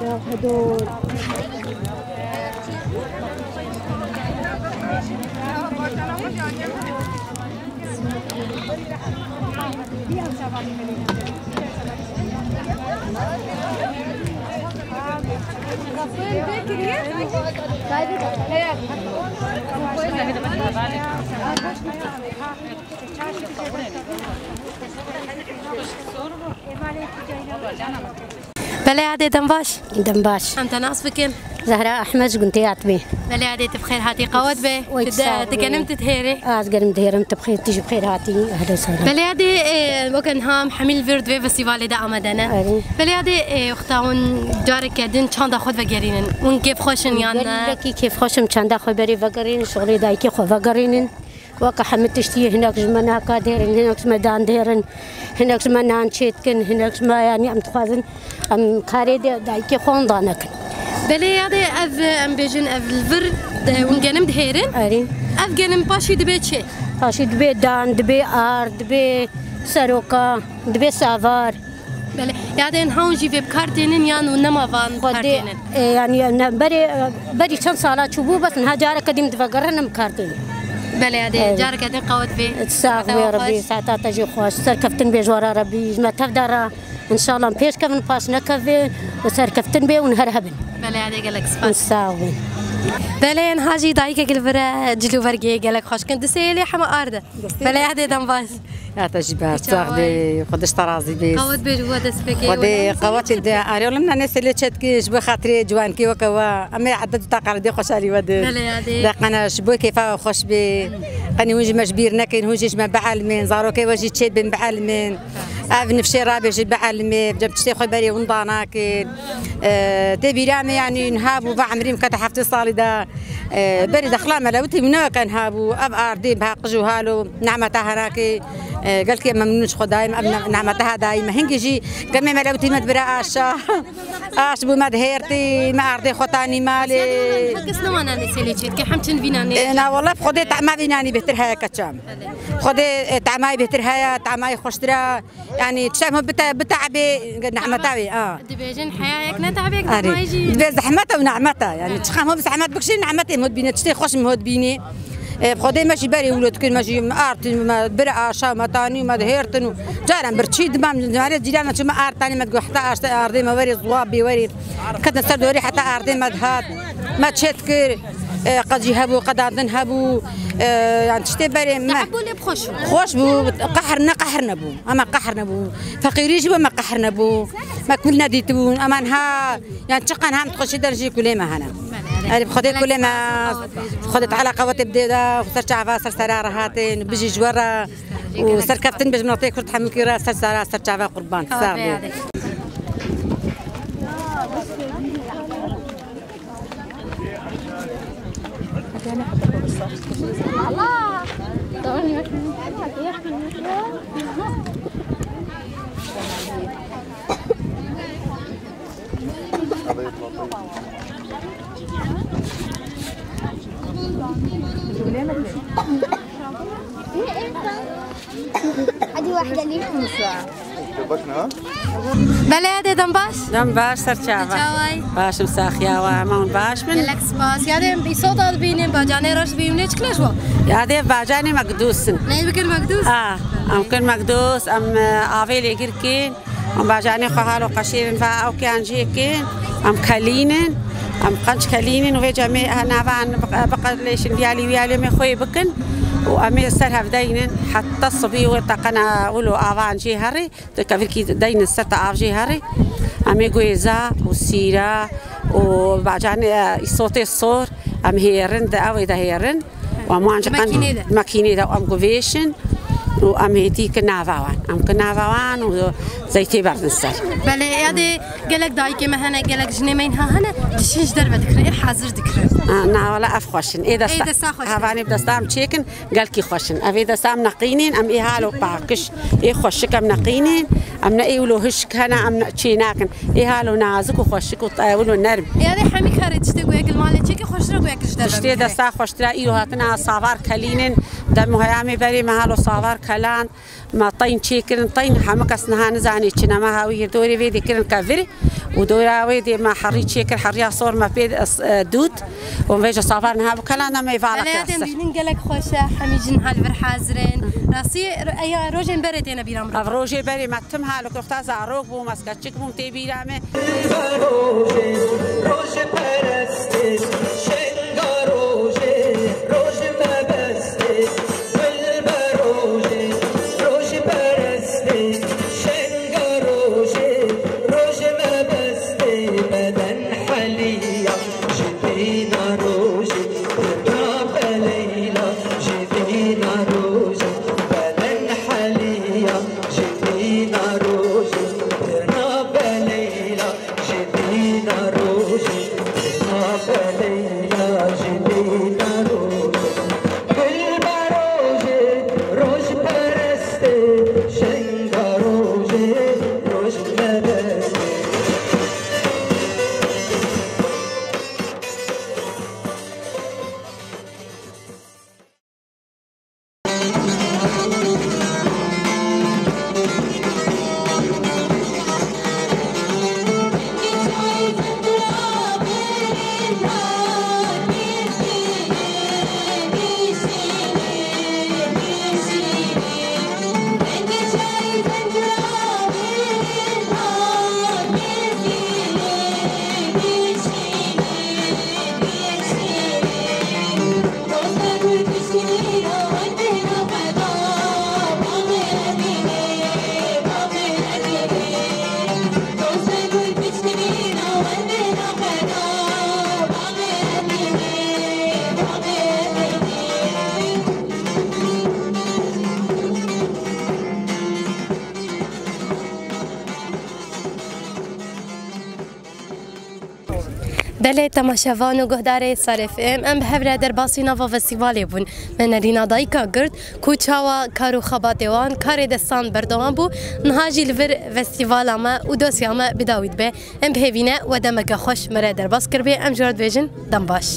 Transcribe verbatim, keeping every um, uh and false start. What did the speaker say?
هدول. Belê yadê, dem baş. Dem baş. Em te nas bikin. Zehra Ehmed ji Guntê Atmê. Belê yadê, tu bi xêr hatî, qewet be. Wê tu de, tu genim tu dihêrê. Az genim dihêrim, tu bi xêr, tu jî bi xêr hatî. Ehlen sehlen. Belê yadê, e, weke niha em hemî li vir di vê festîvalê de amade ne. Erê. Belê yadê, e, wexta hûn careke din çanda xwe vegerînin. Hûn kêfxweş in yan ne? Gelekî kêfxweş im, çanda xwe berê vegerînin, şixulê dayikê xwe vegerînin. Weke hemî tiştî hinek ji me naka dihêrin, hinek ji me dan dihêrin, hinek ji me nan çê dikin, hinek ji me, yanî em dixwazin em karê de dayikê xwe winda nekin. Belê yadê, ev, em bêjin ev li vir de hûn genim dihêrin. Erê. Ev genim paşî dibe çi? Paşî dibe dan, dibe ard, dibe seroka, dibe savar. Belê. Yadê, niha hûn jî vê bi kar tênin yan û nema van bi kar tênin? E, yanî ne, berê, e, berî çend sala çûbû, bes niha careke dîm divegerin em bi kar tênin. Belê yadê, evet. Careke din qewet bê. Sax bê Rebî, saeta te jî xweş. Serkeftin bê ji we re Rebî, ji me tev de re. Înşallah em pêş kevin, paş nekevin û serkeftin bê û her hebin. Belê yadê, gelek spas. Sax bê. Belê, niha jî dayikek li vir e, cil û bergê gelek xweş kin. Di sê yê lê hema ard e. Belê yadê, dem baş. Ya te jî ber çax bê, Xwedê ji te razî bê. Qewet bê ji bo destpêkê. Xwedê qewetê de arê olim nane selê çetki ji bo xatirê ciwankî weke we. Em ê edet û taqalidê xweşarî we de. Belê yadê. De qene ji bo kêfa we xweş bê. Qenî hûn ji me ji bîr nekin, hûn jî ji me bielmên. Zarokê we jî çêbin bielmên. Ev nifşê rabê jî bielmê. Cem tiştê xwe berê winda nakin. E, tê bîra me, yanî niha bû va emrî min kete heftê salî de. E, berî dexla me lewitî wî ne weke niha bû. Ev ardî biha qij û hal û nehmeta henakê, e, gelkî em memnûn ji xwe dayî me, ev ne-, nehmeta ha dayî me. Hingî jî gemê me lewitî me dibire aşa. Aş bû me dihêrtî, me ardê xwe tanî malê. Kes niwana nêselê çêdike, hem çin vîna nê. E, na wele Xwedê tema vînanî bêhtir heye keçam. Xwedê, e, temayî bêhtir heye, temayî xweştir e. Yanî tiştek hûn bite, biteebê nehmeta wê, a. Dibêjin heyayek ne teebek. Erê. Dibê zehmet e û nehmet e. Yanî çiqas hûn bi zehmet bikişîn, nehmetê hûn dibîne, tiştê xweş hûn dibîne. E, bi Xwedê me jî berê wilo dikin, me jî me artin, me bir aşa, me tanî, me dihêrtin û caran birçî dimam, carê cîrana çû me ard tanî, me digot heta aşte ardê me werê, ziwab bê werê. Ketin ser dorê heta ardê me dihat. Me çêt kir, e, qecî hebû, qedandin hebû, e, yan tiştê berê me. Teeb bû lê xweş bû. Xweş bû, qehr ne, qehr nebû. Ama qehr nebû. Feqîrî jî bû, me qehr nebû. Me kul nedîtibûn. Ama niha, yan çiqan hem xweşî der jî kulê me hene. Erê, bi Xwedê kulê me, Xwedê Teala qewetê bidê de, ser çava, ser sera rehatên, bijî ji we re. Û serkeftin bê ji miletê Kurd hemûkî re, ser sera, ser çava qurban. Sax bê. هذه واحدة لي. Belê yadê, dem baş. Dem baş, ser çava. Çaway. Başim, saxiya we, hema hûn baş bin. Gelek spas. Yadê, îsota dibînin, bacanê reş dibînin, ne çikle ji bo? Yadê, bacanê mekdûs in. Ne bikin mekdûs? A, em kin mekdûs, em, e, avê lê girkin. Em bacanê xwe halo qeşêrin ve ew kiyan jê kin. Em kelînin. Em qenc kelînin û vê cemê, e, nava em biq-, biqelêşin, viyalî, viyalî em ê xwê bikin. Û em ê ser hev deynin. Heta sibî wê teqena wilo avan jê herî. Di kevirkî deynin ser te av jê herî. Em ê guêza û sîra û bacan, e, îsotê sor, em hêrin, di ew ê de hêrin. Û em wan ji qen-, makînê de, makînê de em guvêşin û em hêtî ki nava wan. Em ki nava wan û zeytê berdin ser. Belê, yadê gelek dayikê me hene, gelek jinê me înha hene, dişîn ji derve dikirin, ê hazir dikirin. Ha, na, wala ev xweş in. Ê desta, ê desta xweş in. Hevanê bi desta em çêkin. Gelkî xweş in. Ev ê desta em neqînên, em ê halo paqij, ê xweşik em neqînên, em ne ê wilo hişk hene, em ne çê nakin. Ê halo nazik û xweşik û te-, wilo nerm. Ê, erê hemî karê tiştê ku yek li malê çêke xweştir e ku yek ji derve bigire. Tiştê desta xweştir e, îro hatina savar kelînin, dem û heyamê berê me halo savar kelan, Me teyn çêkirin, teyn hemû kes niha nizanê çi ne. Me hawî dorê vê dê kirin kevir û dora wê dê me herî çêkir, heriya sor me pê, e, dût û vêja savar niha bi kelana me vala Belê, yadên kir. Bînin gelek xweş e, hemî jin hal vir hazir in. Rastî, eya rojên berê têne bîra min. Ev rojê berê me tim hal û kofta zarok bûm, ez keçik bûm tê bîra me. Rojê, rojê perestê, şenga rojê, roj mebestê. Gul be rojê, roj perestê, şenga rojê, roj mebestê. Beden heliya ji dîna rojê, tirna be Leyla ji dîna rojê. Beden heliya ji dîna rojê, tirna be Leyla ji dîna rojê, tirna be Leyla ji dîna rojê. Gul be rojê, roj perestê, şenga rojê, roj mebestê. Belê temaşevan û guhdarê Sar F M, em bi hev re derbasî nava festîvalê bûn. Me nerîna dayika girt ku çawa kar û xebatê wan, karê destan berdewam bû. Niha jî li vir festîvala me û dosya me bi dawî dibe. Em bi hêvî ne we demeke xweş me re derbas kiribê. Em ji we re dibêjin dem baş.